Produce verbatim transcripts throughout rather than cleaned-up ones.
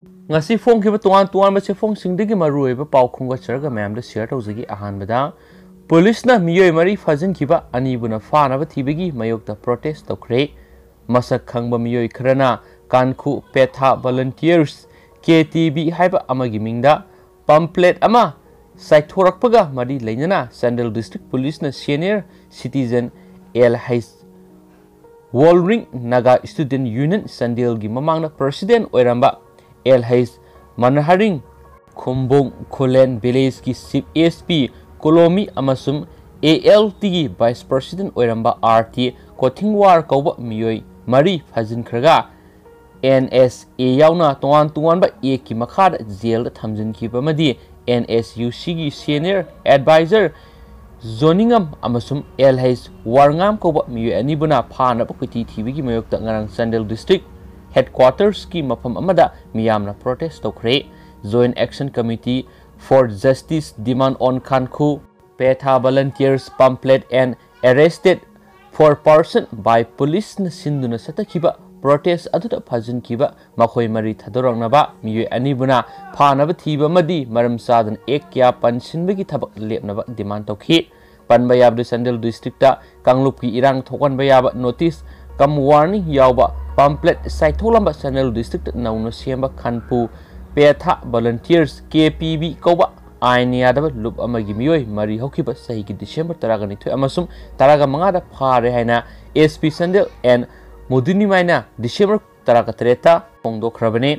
ꯉꯁꯤ ꯐꯣꯡꯈꯤꯕ ꯇꯣꯉꯥꯟ ꯇꯣꯉꯥꯟꯕ ꯆꯦꯐꯣꯡꯁꯤꯡꯗꯒꯤ ꯃꯔꯨꯑꯣꯏꯕ ꯄꯥꯎ ꯈꯣꯝꯒꯠꯆꯔꯒ ꯃꯌꯥꯝꯗ ꯁꯤꯌꯔ ꯇꯧꯖꯒꯦ꯫ ꯑꯍꯥꯟꯕꯗ, ꯄꯨꯂꯤꯁꯅ ꯃꯤꯑꯣꯏ ꯃꯔꯤ ꯐꯥꯖꯤꯟꯈꯤꯕ ꯑꯅꯤꯕꯨꯅ ꯐꯥꯅꯕ ꯊꯤꯕꯒꯤ ꯃꯥꯌꯣꯛꯇ ꯄ꯭ꯔꯣꯇꯦꯁ ꯇꯧꯈ꯭ꯔꯦ꯫ ꯃꯁꯛ ꯈꯪꯕ ꯃꯤꯑꯣꯏ ꯈꯔꯅ ꯀꯥꯟꯈꯨ ꯄꯦꯊꯥ ꯚꯣꯂꯟꯇꯤꯌꯔꯁ, ꯀꯦ ꯇꯤ ꯚꯤ ꯍꯥꯏꯕ ꯑꯃꯒꯤ ꯃꯤꯡꯗ ꯄꯝꯄ꯭ꯂꯦꯠ ꯑꯃ ꯆꯥꯏꯊꯣꯔꯛꯄꯒ ꯃꯔꯤ ꯂꯩꯅꯅ ꯆꯥꯟꯗꯦꯜ ꯗꯤꯁꯇ꯭ꯔꯤꯛ ꯄꯨꯂꯤꯁꯅ senior citizen L H Wolring Naga student union ꯆꯥꯟꯗꯦꯜꯒꯤ ꯃꯃꯥꯡꯗ ꯄ꯭ꯔꯁꯤꯗꯦꯟꯠ ꯑꯣꯏꯔꯝꯕ ꯑꯦꯜ ꯍꯩꯆ ꯃꯅꯍꯔꯤꯡ, ꯈꯨꯝꯕꯣꯡ ꯈꯨꯂꯦꯟ ꯚꯤꯂꯦꯖꯀꯤ ꯆꯤꯐ ꯑꯦꯁ ꯄꯤ ꯀꯣꯂꯣꯃꯤ ꯑꯃꯁꯨꯡ ꯑꯦ ꯑꯦꯜ ꯇꯤꯒꯤ ꯚꯥꯏꯁ ꯄ꯭ꯔꯁꯤꯗꯦꯟꯠ ꯑꯣꯏꯔꯝꯕ ꯑꯥꯔ ꯇꯤ ꯀꯣꯊꯤꯡꯋꯥꯔ ꯀꯧꯕ ꯃꯤꯑꯣꯏ ꯃꯔꯤ ꯐꯥꯖꯤꯟꯈ꯭ꯔꯒ ꯑꯦꯟ ꯑꯦꯁ ꯑꯦ ꯌꯥꯎꯅ ꯇꯣꯉꯥꯟ ꯇꯣꯉꯥꯟꯕ ꯑꯦꯛꯀꯤ ꯃꯈꯥꯗ ꯖꯦꯜꯗ ꯊꯝꯖꯤꯟꯈꯤꯕ ꯑꯃꯗꯤ ꯑꯦꯟ ꯑꯦꯁ ꯌꯨ ꯁꯤꯒꯤ ꯁꯦꯅꯤꯌꯔ ꯑꯦꯗꯚꯥꯏꯖꯔ ꯖꯣꯅꯤꯉꯝ ꯑꯃꯁꯨꯡ ꯑꯦꯜ ꯍꯩꯆ ꯋꯥꯔꯉꯥꯝ ꯀꯧꯕ ꯃꯤꯑꯣꯏ ꯑꯅꯤꯕꯨꯅ ꯐꯥꯅꯕ ꯀꯣꯏꯊꯤ ꯊꯤꯕꯒꯤ ꯃꯥꯌꯣꯛꯇ ꯉꯔꯥꯡ ꯆꯥꯟꯗꯦꯜ ꯗꯤꯁꯇ꯭ꯔꯤꯛ ꯍꯦꯗꯀ꯭ꯋꯥꯇꯔꯁꯀꯤ ꯃꯐꯝ ꯑꯃꯗ ꯃꯤꯌꯥꯝꯅ ꯄ꯭ꯔꯣꯇꯦꯁ ꯇꯧꯈ꯭ꯔꯦ꯫ Joint Action Committee for Justice demand on Kankhu Petha volunteers pamphlet and arrested four person by policeꯅ ꯁꯤꯟꯗꯨꯅ ꯆꯠꯊꯈꯤꯕ ꯄ꯭ꯔꯣꯇꯦꯁ ꯑꯗꯨꯗ ꯐꯥꯖꯤꯟꯈꯤꯕ ꯃꯈꯣꯏ ꯃꯔꯤ ꯊꯥꯗꯣꯔꯛꯅꯕ ꯃꯤꯑꯣꯏ ꯑꯅꯤꯕꯨꯅ ꯐꯥꯅꯕ ꯊꯤꯕ ꯑꯃꯗꯤ ꯃꯔꯝ ꯆꯥꯗꯅ ꯑꯦꯛ ꯀꯌꯥ ꯄꯟꯁꯤꯟꯕꯒꯤ ꯊꯕꯛ ꯂꯦꯞꯅꯕ ꯗꯤꯃꯥꯟ ꯇꯧꯈꯤ꯫ ꯄꯟꯕ ꯌꯥꯕꯗ ꯆꯥꯟꯗꯦꯜ ꯗꯤꯁꯇ꯭ꯔꯤꯛꯇ ꯀꯥꯡꯂꯨꯞꯀꯤ ꯏꯔꯥꯡ ꯊꯣꯛꯍꯟꯕ ꯌꯥꯕ ꯅꯣꯇꯤꯁ ꯀꯝ ꯋꯥꯔꯅꯤꯡ ꯌꯥꯎꯕ ꯄꯥꯝꯄ꯭ꯂꯦꯠ ꯆꯥꯏꯊꯣꯛꯂꯝꯕ ꯆꯥꯟꯗꯦꯜ ꯗꯤꯁꯇ꯭ꯔꯤꯛꯇ ꯅꯧꯅ ꯁꯦꯝꯕ ꯈꯟꯄꯨ ꯄꯦꯊꯥ ꯚꯣꯂꯟꯇꯤꯌꯔꯁ, ꯀꯦ ꯄꯤ ꯚꯤ ꯀꯧꯕ ꯑꯥꯏꯟ ꯌꯥꯗꯕ ꯂꯨꯞ ꯑꯃꯒꯤ ꯃꯤꯑꯣꯏ ꯃꯔꯤ ꯍꯧꯈꯤꯕ ꯆꯍꯤꯒꯤ ꯗꯤꯁꯦꯝꯕꯔ ꯇꯔꯥꯒ ꯅꯤꯊꯣꯏ ꯑꯃꯁꯨꯡ ꯇꯔꯥꯒ ꯃꯉꯥꯗ ꯐꯥꯔꯦ ꯍꯥꯏꯅ ꯑꯦꯁ ꯄꯤ ꯆꯥꯟꯗꯦꯜ ꯑꯦꯟ ꯃꯨꯗꯨꯅꯤꯃꯥꯏꯅ ꯗꯤꯁꯦꯝꯕꯔ ꯇꯔꯥꯒ ꯇꯔꯦꯠꯇ ꯐꯣꯡꯗꯣꯛꯈ꯭ꯔꯕꯅꯤ꯫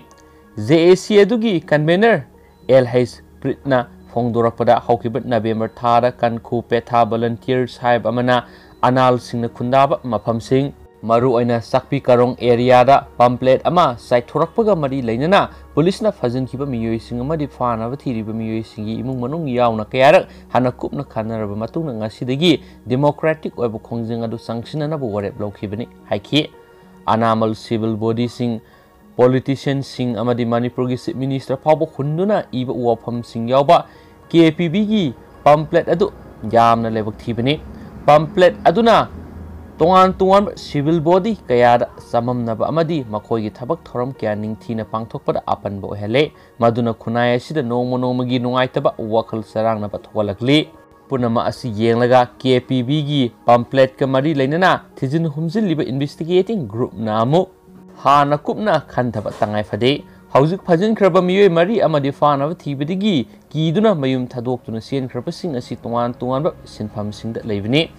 ꯖꯦ ꯑꯦ ꯁꯤ ꯑꯗꯨꯒꯤ ꯀꯟꯚꯦꯅꯔ ꯑꯦꯜ ꯍꯩꯆ ꯄ꯭ꯔꯤꯠꯅ ꯐꯣꯡꯗꯣꯔꯛꯄꯗ ꯍꯧꯈꯤꯕ ꯅꯕꯦꯝꯕꯔ ꯊꯥꯗ ꯀꯟꯈꯨ ꯄꯦꯊꯥ ꯚꯣꯂꯟꯇꯤꯌꯔꯁ ꯍꯥꯏꯕ ꯑꯃꯅ ꯑꯅꯥꯜꯁꯤꯡꯅ ꯈꯨꯟꯗꯥꯕ ꯃꯐꯝꯁꯤꯡ, ꯃꯔꯨꯑꯣꯏꯅ ꯆꯥꯛꯄꯤ ꯀꯥꯔꯣꯡ ꯑꯦꯔꯤꯌꯥꯗ ꯄꯝꯄ꯭ꯂꯦꯠ ꯑꯃ ꯆꯥꯏꯊꯣꯔꯛꯄꯒ ꯃꯔꯤ ꯂꯩꯅꯅ ꯄꯨꯂꯤꯁꯅ ꯐꯥꯖꯤꯟꯈꯤꯕ ꯃꯤꯑꯣꯏꯁꯤꯡ ꯑꯃꯗꯤ ꯐꯥꯅꯕ ꯊꯤꯔꯤꯕ ꯃꯤꯑꯣꯏꯁꯤꯡꯒꯤ ꯏꯃꯨꯡ ꯃꯅꯨꯡ ꯌꯥꯎꯅ ꯀꯌꯥꯔꯛ ꯍꯥꯟꯅ ꯀꯨꯞꯅ ꯈꯟꯅꯔꯕ ꯃꯇꯨꯡꯗ ꯉꯁꯤꯗꯒꯤ ꯗꯦꯃꯣꯀ꯭ꯔꯦꯇꯤꯛ ꯑꯣꯏꯕ ꯈꯣꯡꯖꯪ ꯑꯗꯨ ꯆꯪꯁꯤꯟꯅꯅꯕ ꯋꯥꯔꯦꯞ ꯂꯧꯈꯤꯕꯅꯤ ꯍꯥꯏꯈꯤ꯫ ꯑꯅꯥꯃꯜ ꯁꯤꯚꯤꯜ ꯕꯣꯗꯤꯁꯤꯡ, ꯄꯣꯂꯤꯇꯤꯁꯤꯌꯟꯁꯤꯡ ꯑꯃꯗꯤ ꯃꯅꯤꯄꯨꯔꯒꯤ ꯆꯤꯐ ꯃꯤꯅꯤꯁꯇꯔ ꯐꯥꯎꯕ ꯍꯨꯟꯗꯨꯅ ꯏꯕ ꯋꯥꯐꯝꯁꯤꯡ ꯌꯥꯎꯕ ꯀꯦ ꯄꯤ ꯚꯤꯒꯤ ꯄꯝꯄ꯭ꯂꯦꯠ ꯑꯗꯨ ꯌꯥꯝꯅ ꯂꯥꯏꯕꯛ ꯊꯤꯕꯅꯤ꯫ ꯄꯝꯄ꯭ꯂꯦꯠ ꯑꯗꯨꯅ ꯇꯣꯉꯥꯟ ꯇꯣꯉꯥꯟꯕ civil body ꯀꯌꯥꯗ ꯆꯃꯝꯅꯕ ꯑꯃꯗꯤ ꯃꯈꯣꯏꯒꯤ ꯊꯕꯛ ꯊꯧꯔꯝ ꯀꯌꯥ ꯅꯤꯡꯊꯤꯅ ꯄꯥꯡꯊꯣꯛꯄꯗ ꯑꯄꯟꯕ ꯑꯣꯏꯍꯜꯂꯦ꯫ ꯃꯗꯨꯅ ꯈꯨꯟꯅꯥꯏ ꯑꯁꯤꯗ ꯅꯣꯡꯃ ꯅꯣꯡꯃꯒꯤ ꯅꯨꯡꯉꯥꯏꯇꯕ ꯋꯥꯈꯜ ꯆꯔꯥꯡꯅꯕ ꯊꯣꯛꯍꯜꯂꯛꯂꯤ꯫ ꯄꯨꯝꯅꯃꯛ ꯑꯁꯤ ꯌꯦꯡꯂꯒ KPBꯒꯤ pamphlets ꯀ ꯃꯔꯤ ꯂꯩꯅꯅ ꯊꯤꯖꯤꯟ ꯍꯨꯝꯖꯤꯜꯂꯤꯕ investigating group ꯅ ꯑꯃꯨꯛ ꯍꯥꯟꯅ ꯀꯨꯞꯅ ꯈꯟꯊꯕ ꯇꯉꯥꯏ ꯐꯗꯦ꯫ ꯍꯧꯖꯤꯛ ꯐꯥꯖꯤꯟꯈ꯭ꯔꯕ ꯃꯤꯑꯣꯏ ꯃꯔꯤ ꯑꯃꯗꯤ ꯐꯥꯅꯕ ꯊꯤꯕꯗꯒꯤ ꯀꯤꯗꯨꯅ ꯃꯌꯨꯝ ꯊꯥꯗꯣꯛꯇꯨꯅ ꯆꯦꯟꯈ꯭ꯔꯕꯁꯤꯡ ꯑꯁꯤ ꯇꯣꯉꯥꯟ ꯇꯣꯉꯥꯟꯕ ꯁꯤꯟꯐꯝꯁꯤꯡꯗ ꯂꯩꯕꯅꯤ꯫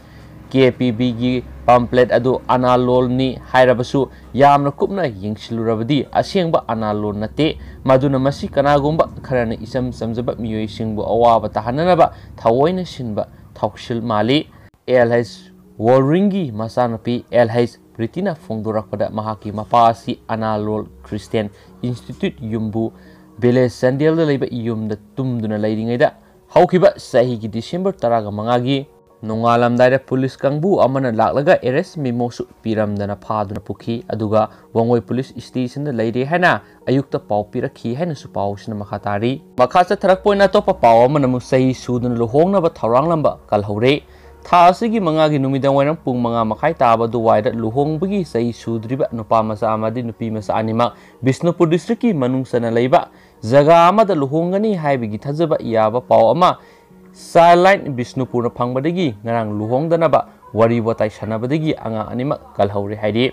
KPBꯒꯤ pamphlets ꯑꯗꯨ ꯑꯅꯥꯂꯣꯜꯅꯤ ꯍꯥꯏꯔꯕꯁꯨ, ꯌꯥꯝꯅ ꯀꯨꯞꯅ ꯌꯦꯡꯁꯤꯜꯂꯨꯔꯕꯗꯤ ꯑꯁꯦꯡꯕ ꯑꯅꯥꯂꯣꯜ ꯅꯠꯇꯦ꯫ ꯃꯗꯨꯅ ꯃꯁꯤ ꯀꯅꯥꯒꯨꯝꯕ ꯈꯔꯅ ꯏꯆꯝ ꯆꯝꯖꯕ ꯃꯤꯑꯣꯏꯁꯤꯡꯕꯨ ꯑꯋꯥꯕ ꯇꯥꯍꯟꯅꯅꯕ ꯊꯑꯣꯏꯅ ꯁꯤꯟꯕ ꯊꯧꯁꯤꯜ ꯃꯥꯜꯂꯤ꯫ L H Wolringꯒꯤ ꯃꯆꯥꯅꯨꯄꯤ L H Prettyꯅ ꯐꯣꯡꯗꯣꯔꯛꯄꯗ, ꯃꯍꯥꯛꯀꯤ ꯃꯄꯥ ꯑꯁꯤ ꯑꯅꯥꯂꯣꯜ Christian Institute ꯌꯨꯝꯕꯨ village ꯆꯥꯟꯗꯦꯜꯗ ꯂꯩꯕ ꯌꯨꯝꯗ ꯇꯨꯝꯗꯨꯅ ꯂꯩꯔꯤꯉꯩꯗ ꯍꯧꯈꯤꯕ ꯆꯍꯤꯒꯤ December ꯇꯔꯥꯃꯉꯥꯒꯤ ꯅꯣꯡꯉꯥꯜꯂꯝꯗꯥꯏꯗ ꯄꯨꯂꯤꯁ ꯀꯥꯡꯕꯨ ꯑꯃꯅ ꯂꯥꯛꯂꯒ arrest memoꯁꯨ ꯄꯤꯔꯝꯗꯅ ꯐꯥꯗꯨꯅ ꯄꯨꯈꯤ꯫ ꯑꯗꯨꯒ ꯋꯥꯡꯉꯣꯏ police stationꯗ ꯂꯩꯔꯦ ꯍꯥꯏꯅ ꯑꯌꯨꯛꯇ ꯄꯥꯎ ꯄꯤꯔꯛꯈꯤ ꯍꯥꯏꯅꯁꯨ ꯄꯥꯎꯁꯤꯅ ꯃꯈꯥ ꯇꯥꯔꯤ꯫ ꯃꯈꯥ ꯆꯠꯊꯔꯛꯄ ꯑꯣꯏꯅ ꯑꯇꯣꯞꯄ ꯄꯥꯎ ꯑꯃꯅ ꯑꯃꯨꯛ ꯆꯍꯤ ꯁꯨꯗꯅ ꯂꯨꯍꯣꯡꯅꯕ ꯊꯧꯔꯥꯡꯂꯝꯕ ꯀꯜꯍꯧꯔꯦ꯫ ꯊꯥ ꯑꯁꯤꯒꯤ ꯃꯉꯥꯒꯤ ꯅꯨꯃꯤꯗꯥꯡ ꯋꯥꯏꯔꯝ ꯄꯨꯡ ꯃꯉꯥ ꯃꯈꯥꯏ ꯇꯥꯕ ꯑꯗꯨꯋꯥꯏꯗ ꯂꯨꯍꯣꯡꯕꯒꯤ ꯆꯍꯤ ꯁꯨꯗ꯭ꯔꯤꯕ ꯅꯨꯄꯥ ꯃꯆꯥ ꯑꯃꯗꯤ ꯅꯨꯄꯤ ꯃꯆꯥ ꯑꯅꯤꯃꯛ ꯕꯤꯁꯅꯨꯄꯨꯔ districtꯀꯤ ꯃꯅꯨꯡ ꯆꯟꯅ ꯂꯩꯕ ꯖꯒꯥ ꯑꯃꯗ ꯂꯨꯍꯣꯡꯒꯅꯤ ꯍꯥꯏꯕꯒꯤ ꯊꯥꯖꯕ ꯌꯥꯕ ꯄꯥꯎ ꯑꯃ Childline ꯕꯤꯁꯅꯨꯄꯨꯔꯅ ꯐꯪꯕꯗꯒꯤ ꯉꯔꯥꯡ ꯂꯨꯍꯣꯡꯗꯅꯕ ꯋꯥꯔꯤ ꯋꯥꯇꯥꯏ ꯁꯥꯟꯅꯕꯗꯒꯤ ꯑꯉꯥꯡ ꯑꯅꯤꯃꯛ ꯀꯜꯍꯧꯔꯦ ꯍꯥꯏꯔꯤ꯫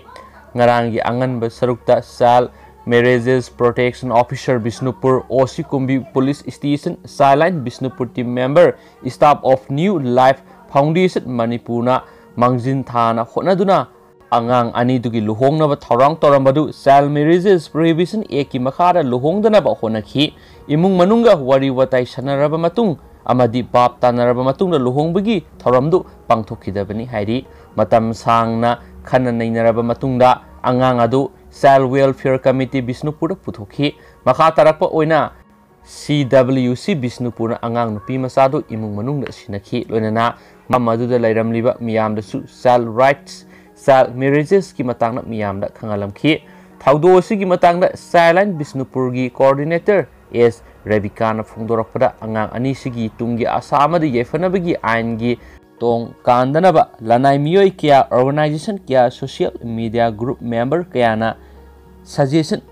ꯉꯔꯥꯡꯒꯤ ꯑꯉꯟꯕ ꯁꯔꯨꯛꯇ Child Marriages Protection Officer Bishnupur, OC ꯀꯨꯝꯕꯤ Police Station, Childline Bishnupur team member, staff of New Life Foundation ꯃꯅꯤꯄꯨꯔꯅ ꯃꯥꯡꯖꯤꯟ ꯊꯥꯅ ꯍꯣꯠꯅꯗꯨꯅ ꯑꯉꯥꯡ ꯑꯅꯤꯗꯨꯒꯤ ꯂꯨꯍꯣꯡꯅꯕ ꯊꯧꯔꯥꯡ ꯇꯧꯔꯝꯕꯗꯨ Child Marriages Prohibition Actꯀꯤ ꯃꯈꯥꯗ ꯂꯨꯍꯣꯡꯗꯅꯕ ꯍꯣꯠꯅꯈꯤ꯫ ꯏꯃꯨꯡ ꯃꯅꯨꯡꯒ ꯋꯥꯔꯤ ꯋꯥꯇꯥꯏ ꯁꯥꯟꯅꯔꯕ ꯃꯇꯨꯡ ꯑꯃꯗꯤ ꯚꯥꯞ ꯇꯥꯅꯔꯕ ꯃꯇꯨꯡꯗ ꯂꯨꯍꯣꯡꯕꯒꯤ ꯊꯧꯔꯝꯗꯨ ꯄꯥꯡꯊꯣꯛꯈꯤꯗꯕꯅꯤ ꯍꯥꯏꯔꯤ꯫ ꯃꯇꯝ ꯁꯥꯡꯅ ꯈꯟꯅ ꯅꯩꯅꯔꯕ ꯃꯇꯨꯡꯗ ꯑꯉꯥꯡ ꯑꯗꯨ Child Welfare Committee ꯕꯤꯁꯅꯨꯄꯨꯔꯗ ꯄꯨꯊꯣꯛꯈꯤ꯫ ꯃꯈꯥ ꯇꯥꯔꯛꯄ ꯑꯣꯏꯅ CWC ꯕꯤꯁꯅꯨꯄꯨꯔꯅ ꯑꯉꯥꯡ ꯅꯨꯄꯤ ꯃꯆꯥꯗꯨ ꯏꯃꯨꯡ ꯃꯅꯨꯡꯗ ꯁꯤꯟꯅꯈꯤ꯫ ꯂꯣꯏꯅꯅ ꯃꯐꯝ ꯑꯗꯨꯗ ꯂꯩꯔꯝꯂꯤꯕ ꯃꯤꯌꯥꯝꯗꯁꯨ child rights, child marriagesꯀꯤ ꯃꯇꯥꯡꯗ ꯃꯤꯌꯥꯝꯗ ꯈꯪꯍꯜꯂꯝꯈꯤ꯫ ꯊꯧꯗꯣꯛ ꯑꯁꯤꯒꯤ ꯃꯇꯥꯡꯗ Childline ꯕꯤꯁꯅꯨꯄꯨꯔꯒꯤ coordinator S ꯔꯦꯕꯤꯀꯥꯅ ꯐꯣꯡꯗꯣꯔꯛꯄꯗ, ꯑꯉꯥꯡ ꯑꯅꯤꯁꯤꯒꯤ ꯇꯨꯡꯒꯤ ꯑꯁꯥ ꯑꯃꯗꯤ ꯌꯥꯏꯐꯅꯕꯒꯤ ꯑꯥꯏꯟꯒꯤ ꯇꯣꯡ ꯀꯥꯟꯗꯅꯕ ꯂꯅꯥꯏ ꯃꯤꯑꯣꯏ ꯀꯌꯥ, organization ꯀꯌꯥ, social media group member ꯀꯌꯥꯅ suggestion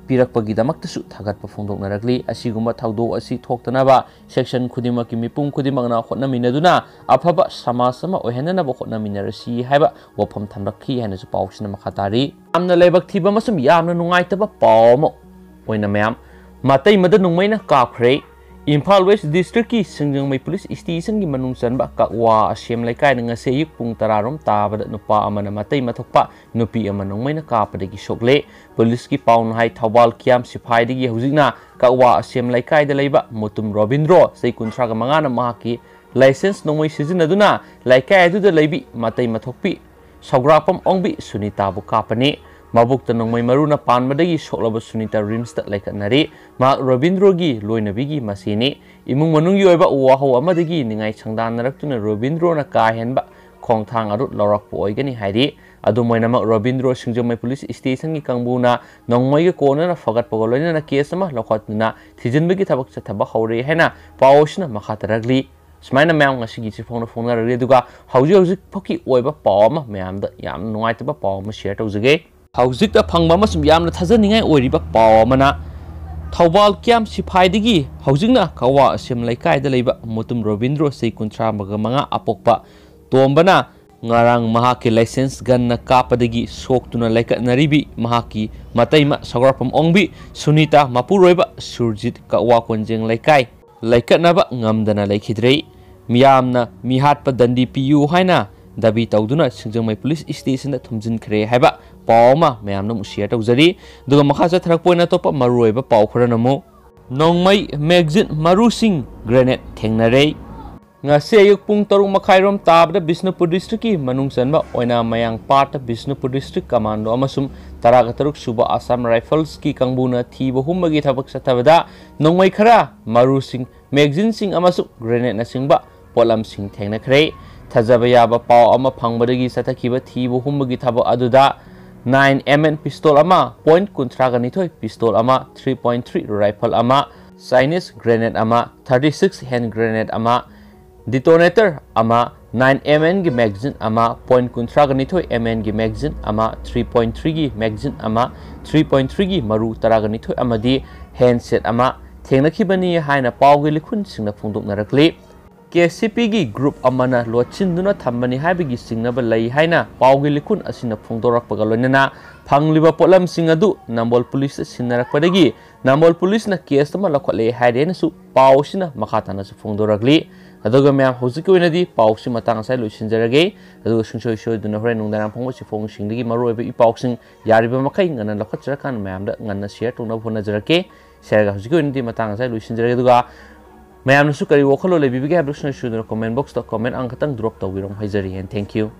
ꯄꯤꯔꯛꯄꯒꯤꯗꯃꯛꯇꯁꯨ ꯊꯥꯒꯠꯄ ꯐꯣꯡꯗꯣꯛꯅꯔꯛꯂꯤ꯫ ꯑꯁꯤꯒꯨꯝꯕ ꯊꯧꯗꯣꯛ ꯑꯁꯤ ꯊꯣꯛꯇꯅꯕ section ꯈꯨꯗꯤꯡꯃꯛꯀꯤ ꯃꯤꯄꯨꯝ ꯈꯨꯗꯤꯡꯃꯛꯅ ꯍꯣꯠꯅꯃꯤꯟꯅꯗꯨꯅ ꯑꯐꯕ ꯁꯃꯥꯖ ꯑꯃ ꯑꯣꯏꯍꯟꯅꯅꯕ ꯍꯣꯠꯅꯃꯤꯟꯅꯔꯁꯤ ꯍꯥꯏꯕ ꯋꯥꯐꯝ ꯊꯝꯂꯛꯈꯤ ꯍꯥꯏꯅꯁꯨ ꯄꯥꯎꯁꯤꯅ ꯃꯈꯥ ꯇꯥꯔꯤ꯫ ꯌꯥꯝꯅ ꯂꯥꯏꯕꯛ ꯊꯤꯕ ꯑꯃꯁꯨꯡ ꯌꯥꯝꯅ ꯅꯨꯡꯉꯥꯏꯇꯕ ꯄꯥꯎ ꯑꯃ ꯑꯣꯏꯅ ꯃꯌꯥꯝ ꯃꯇꯩ ꯃꯗ ꯅꯣꯡꯃꯩꯅ ꯀꯥꯞꯈ꯭ꯔꯦ꯫ ꯏꯝꯐꯥꯜ ꯋꯦꯁ ꯗꯤꯁꯇ꯭ꯔꯤꯛꯀꯤ ꯁꯤꯡꯖꯃꯩ ꯄꯨꯂꯤꯁ ꯁ꯭ꯇꯦꯁꯟꯒꯤ ꯃꯅꯨꯡ ꯆꯟꯕ ꯀꯛꯋꯥ ꯑꯁꯦꯝ ꯂꯩꯀꯥꯏꯗ ꯉꯁꯤ ꯑꯌꯨꯛ ꯄꯨꯡ ꯇꯔꯥ ꯔꯣꯝ ꯇꯥꯕꯗ ꯅꯨꯄꯥ ꯑꯃꯅ ꯃꯇꯩ ꯃꯊꯣꯛꯄ ꯅꯨꯄꯤ ꯑꯃ ꯅꯣꯡꯃꯩꯅ ꯀꯥꯞꯄꯗꯒꯤ ꯁꯣꯛꯂꯦ꯫ ꯄꯨꯂꯤꯁꯀꯤ ꯄꯥꯎꯅ ꯍꯥꯏ, ꯊꯧꯕꯥꯜ ꯀꯤꯌꯥꯝ ꯁꯤꯐꯥꯏꯗꯒꯤ ꯍꯧꯖꯤꯛꯅ ꯀꯛꯋꯥ ꯑꯁꯦꯝ ꯂꯩꯀꯥꯏꯗ ꯂꯩꯕ ꯃꯨꯇꯨꯝ ꯔꯣꯕꯤꯟꯗ꯭ꯔꯣ, ꯆꯍꯤ ꯀꯨꯟꯊ꯭ꯔꯥꯒ ꯃꯉꯥꯅ ꯃꯍꯥꯛꯀꯤ ꯂꯥꯏꯁꯦꯟꯁ ꯅꯣꯡꯃꯩ ꯁꯤꯖꯤꯟꯅꯗꯨꯅ ꯂꯩꯀꯥꯏ ꯑꯗꯨꯗ ꯂꯩꯕꯤ ꯃꯇꯩ ꯃꯊꯣꯛꯄꯤ ꯁꯧꯒ꯭ꯔꯥꯛꯄꯝ ꯑꯣꯡꯕꯤ ꯁꯨꯅꯤꯇꯥꯕꯨ ꯀꯥꯞꯄꯅꯤ꯫ ꯃꯕꯨꯛꯇ ꯅꯣꯡꯃꯩ ꯃꯔꯨꯅ ꯄꯥꯟꯕꯗꯒꯤ ꯁꯣꯛꯂꯕ ꯁꯨꯅꯤꯇꯥ ꯔꯤꯝꯁꯇ ꯂꯩꯈꯠꯅꯔꯤ꯫ ꯃꯍꯥꯛ ꯔꯣꯕꯤꯟꯗ꯭ꯔꯣꯒꯤ ꯂꯣꯏꯅꯕꯤꯒꯤ ꯃꯆꯦꯅꯤ꯫ ꯏꯃꯨꯡ ꯃꯅꯨꯡꯒꯤ ꯑꯣꯏꯕ ꯋꯥꯍꯧ ꯑꯃꯗꯒꯤ ꯅꯤꯡꯉꯥꯏ ꯁꯪꯗꯥꯟꯅꯔꯛꯇꯨꯅ ꯔꯣꯕꯤꯟꯗ꯭ꯔꯣꯅ ꯀꯥ ꯍꯦꯟꯕ ꯈꯣꯡꯊꯥꯡ ꯑꯗꯨ ꯂꯧꯔꯛꯄ ꯑꯣꯏꯒꯅꯤ ꯍꯥꯏꯔꯤ꯫ ꯑꯗꯨꯝ ꯑꯣꯏꯅꯃꯛ, ꯔꯣꯕꯤꯟꯗ꯭ꯔꯣ ꯁꯤꯡꯖꯃꯩ ꯄꯨꯂꯤꯁ ꯁ꯭ꯇꯦꯁꯟꯒꯤ ꯀꯥꯡꯕꯨꯅ ꯅꯣꯡꯃꯩꯒ ꯀꯣꯟꯅꯅ ꯐꯒꯠꯄꯒ ꯂꯣꯏꯅꯅ ꯀꯦꯁ ꯑꯃ ꯂꯧꯈꯠꯇꯨꯅ ꯊꯤꯖꯤꯟꯕꯒꯤ ꯊꯕꯛ ꯆꯠꯊꯕ ꯍꯧꯔꯦ ꯍꯥꯏꯅ ꯄꯥꯎ ꯑꯁꯤꯅ ꯃꯈꯥ ꯇꯥꯔꯛꯂꯤ꯫ ꯁꯨꯃꯥꯏꯅ ꯃꯌꯥꯝ ꯉꯁꯤꯒꯤ ꯆꯤꯐꯣꯡꯅ ꯐꯣꯡꯅꯔꯛꯂꯤ꯫ ꯑꯗꯨꯒ ꯍꯧꯖꯤꯛ ꯍꯧꯖꯤꯛ ꯐꯥꯎꯒꯤ ꯑꯣꯏꯕ ꯄꯥꯎ ꯑꯃ, ꯃꯌꯥꯝꯗ ꯌꯥꯝꯅ ꯅꯨꯡꯉꯥꯏꯇꯕ ꯄꯥꯎ ꯑꯃ ꯁꯤꯌꯔ ꯇꯧꯖꯒꯦ꯫ ꯍꯧꯖꯤꯛꯇ ꯐꯪꯕ ꯑꯃꯁꯨꯡ ꯌꯥꯝꯅ ꯊꯥꯖꯅꯤꯡꯉꯥꯏ ꯑꯣꯏꯔꯤꯕ ꯄꯥꯎ ꯑꯃꯅ, ꯊꯧꯕꯥꯜ ꯀꯤꯌꯥꯝ ꯁꯤꯐꯥꯏꯗꯒꯤ ꯍꯧꯖꯤꯛꯅ ꯀꯛꯋꯥ ꯑꯁꯦꯝ ꯂꯩꯀꯥꯏꯗ ꯂꯩꯕ ꯃꯨꯇꯨꯝ ꯔꯣꯕꯤꯟꯗ꯭ꯔꯣ, ꯆꯍꯤ ꯀꯨꯟꯊ꯭ꯔꯥ ꯃꯉꯥ ꯑꯄꯣꯛꯄ ꯇꯣꯝꯕꯅ ꯉꯔꯥꯡ ꯃꯍꯥꯛꯀꯤ ꯂꯥꯏꯁꯦꯟꯁ ꯒꯟꯅ ꯀꯥꯞꯄꯗꯒꯤ ꯁꯣꯛꯇꯨꯅ ꯂꯩꯀꯠꯅꯔꯤꯕꯤ ꯃꯍꯥꯛꯀꯤ ꯃꯇꯩꯃ ꯁꯧꯒ꯭ꯔꯥꯛꯄꯝ ꯑꯣꯡꯕꯤ ꯁꯨꯅꯤꯇꯥ, ꯃꯄꯨꯔꯣꯏꯕ ꯁꯨꯔꯖꯤꯠ, ꯀꯛꯋꯥ ꯀꯣꯟꯖꯦꯡ ꯂꯩꯀꯥꯏ ꯂꯩꯀꯠꯅꯕ ꯉꯝꯗꯅ ꯂꯩꯈꯤꯗ꯭ꯔꯦ꯫ ꯃꯤꯌꯥꯝꯅ ꯃꯤꯍꯥꯠꯄ ꯗꯟꯗꯤ ꯄꯤꯌꯨ ꯍꯥꯏꯅ ꯗꯥꯕꯤ ꯇꯧꯗꯨꯅ ꯁꯤꯡꯖꯃꯩ ꯄꯨꯂꯤꯁ ꯁ꯭ꯇꯦꯁꯟꯗ ꯊꯨꯝꯖꯤꯟꯈ꯭ꯔꯦ ꯍꯥꯏꯕ ꯄꯥꯎ ꯑꯃ ꯃꯌꯥꯝꯅ ꯑꯃꯨꯛ ꯁꯤꯌꯔ ꯇꯧꯖꯔꯤ꯫ ꯑꯗꯨꯒ ꯃꯈꯥ ꯆꯠꯊꯔꯛꯄ ꯑꯣꯏꯅ ꯑꯇꯣꯞꯄ ꯃꯔꯨꯑꯣꯏꯕ ꯄꯥꯎ ꯈꯔꯅ ꯑꯃꯨꯛ, ꯅꯣꯡꯃꯩ, ꯃꯦꯒꯖꯤꯟ, ꯃꯔꯨꯁꯤꯡ, ꯒ꯭ꯔꯦꯅꯦꯗ ꯊꯦꯡꯅꯔꯦ꯫ ꯉꯁꯤ ꯑꯌꯨꯛ ꯄꯨꯡ ꯇꯔꯨꯛ ꯃꯈꯥꯏꯔꯣꯝ ꯇꯥꯕꯗ ꯕꯤꯁꯅꯨꯄꯨꯔ ꯗꯤꯁꯇ꯭ꯔꯤꯛꯀꯤ ꯃꯅꯨꯡ ꯆꯟꯕ ꯑꯣꯏꯅ ꯃꯌꯥꯡ ꯄꯥꯠꯇ ꯕꯤꯁꯅꯨꯄꯨꯔ ꯗꯤꯁꯇ꯭ꯔꯤꯛ ꯀꯃꯥꯟꯗꯣ ꯑꯃꯁꯨꯡ ꯇꯔꯥꯒ ꯇꯔꯨꯛ ꯁꯨꯕ ꯑꯁꯥꯝ ꯔꯥꯏꯐꯜꯁꯀꯤ ꯀꯥꯡꯕꯨꯅ ꯊꯤꯕ ꯍꯨꯝꯕꯒꯤ ꯊꯕꯛ ꯆꯠꯊꯕꯗ ꯅꯣꯡꯃꯩ ꯈꯔ, ꯃꯔꯨꯁꯤꯡ, ꯃꯦꯒꯖꯤꯟꯁꯤꯡ ꯑꯃꯁꯨꯡ ꯒ꯭ꯔꯦꯅꯦꯗꯅꯆꯤꯡꯕ ꯄꯣꯠꯂꯝꯁꯤꯡ ꯊꯦꯡꯅꯈ꯭ꯔꯦ꯫ ꯊꯥꯖꯕ ꯌꯥꯕ ꯄꯥꯎ ꯑꯃ ꯐꯪꯕꯗꯒꯤ ꯆꯠꯊꯈꯤꯕ ꯊꯤꯕ ꯍꯨꯝꯕꯒꯤ ꯊꯕꯛ ꯑꯗꯨꯗ nine M M pistol ꯑꯃ, point ꯀꯨꯟꯊ꯭ꯔꯥꯒ ꯅꯤꯊꯣꯏ pistol ꯑꯃ, three point three rifle ꯑꯃ, Chinese grenade ꯑꯃ, thirty six hand grenade ꯑꯃ, detonator ꯑꯃ, nine M L ꯒꯤ magazine ꯑꯃ, point ꯀꯨꯟꯊ꯭ꯔꯥꯒ ꯅꯤꯊꯣꯏ M L ꯒꯤ magazine ꯑꯃ, three point three ꯒꯤ magazine ꯑꯃ, three point three ꯒꯤ ꯃꯔꯨ ꯇꯔꯥꯒ ꯅꯤꯊꯣꯏ ꯑꯃꯗꯤ handset ꯑꯃ ꯊꯦꯡꯅꯈꯤꯕꯅꯤ ꯍꯥꯏꯅ ꯄꯥꯎꯒꯤ ꯂꯤꯈꯨꯟꯁꯤꯡꯅ ꯐꯣꯡꯗꯣꯛꯅꯔꯛꯂꯤ꯫ ꯀꯦ ꯁꯤ ꯄꯤꯒꯤ group ꯑꯃꯅ ꯂꯣꯠꯁꯤꯟꯗꯨꯅ ꯊꯝꯕꯅꯤ ꯍꯥꯏꯕꯒꯤ ꯆꯤꯡꯅꯕ ꯂꯩ ꯍꯥꯏꯅ ꯄꯥꯎꯒꯤ ꯂꯤꯈꯨꯟ ꯑꯁꯤꯅ ꯐꯣꯡꯗꯣꯔꯛꯄꯒ ꯂꯣꯏꯅꯅ ꯐꯪꯂꯤꯕ ꯄꯣꯠꯂꯝꯁꯤꯡ ꯑꯗꯨ ꯅꯝꯕꯣꯜ ꯄꯨꯂꯤꯁꯇ ꯁꯤꯟꯅꯔꯛꯄꯗꯒꯤ ꯅꯝꯕꯣꯜ ꯄꯨꯂꯤꯁꯅ case ꯑꯃ ꯂꯧꯈꯠꯂꯦ ꯍꯥꯏꯔꯦꯅꯁꯨ ꯄꯥꯎꯁꯤꯅ ꯃꯈꯥ ꯇꯥꯅꯁꯨ ꯐꯣꯡꯗꯣꯔꯛꯂꯤ꯫ ꯑꯗꯨꯒ ꯃꯌꯥꯝ, ꯍꯧꯖꯤꯛꯀꯤ ꯑꯣꯏꯅꯗꯤ ꯄꯥꯎꯁꯤ ꯃꯇꯥꯡ ꯑꯁꯤꯗ ꯂꯣꯏꯁꯤꯟꯖꯔꯒꯦ꯫ ꯑꯗꯨꯒ ꯁꯨꯡꯁꯣꯏ ꯁꯣꯏꯗꯨꯅ ꯍꯣꯔꯦꯟ ꯅꯨꯡꯗꯥꯡ ꯐꯣꯡꯕ ꯆꯦꯐꯣꯡꯁꯤꯡꯗꯒꯤ ꯃꯔꯨꯑꯣꯏꯕ ꯏ ꯄꯥꯎꯁꯤꯡ ꯌꯥꯔꯤꯕ ꯃꯈꯩ ꯉꯟꯅ ꯂꯧꯈꯠꯆꯔꯀꯥꯟꯗ ꯃꯌꯥꯝꯗ ꯉꯟꯅ share ꯇꯧꯅꯕ ꯍꯣꯠꯅꯖꯔꯛꯀꯦ꯫ Share ꯒ ꯍꯧꯖꯤꯛꯀꯤ ꯑꯣꯏꯅꯗꯤ ꯃꯇꯥꯡ ꯑꯁꯤꯗ ꯂꯣꯏꯁꯤꯟꯖꯔꯒꯦ꯫ ꯑꯗꯨꯒ ꯃꯌꯥꯝꯅꯁꯨ ꯀꯔꯤ ꯋꯥꯈꯜꯂꯣꯟ ꯂꯩꯕꯤꯕꯒꯦ ꯍꯥꯏꯕꯗꯨ ꯁꯨꯡꯁꯣꯏ ꯁꯣꯏꯗꯅ comment box ꯇ comment ꯑꯃꯈꯛꯇꯪ drop ꯇꯧꯕꯤꯔꯝꯃꯨ꯫ ꯍꯥꯏꯖꯔꯤ꯫ And thank you꯫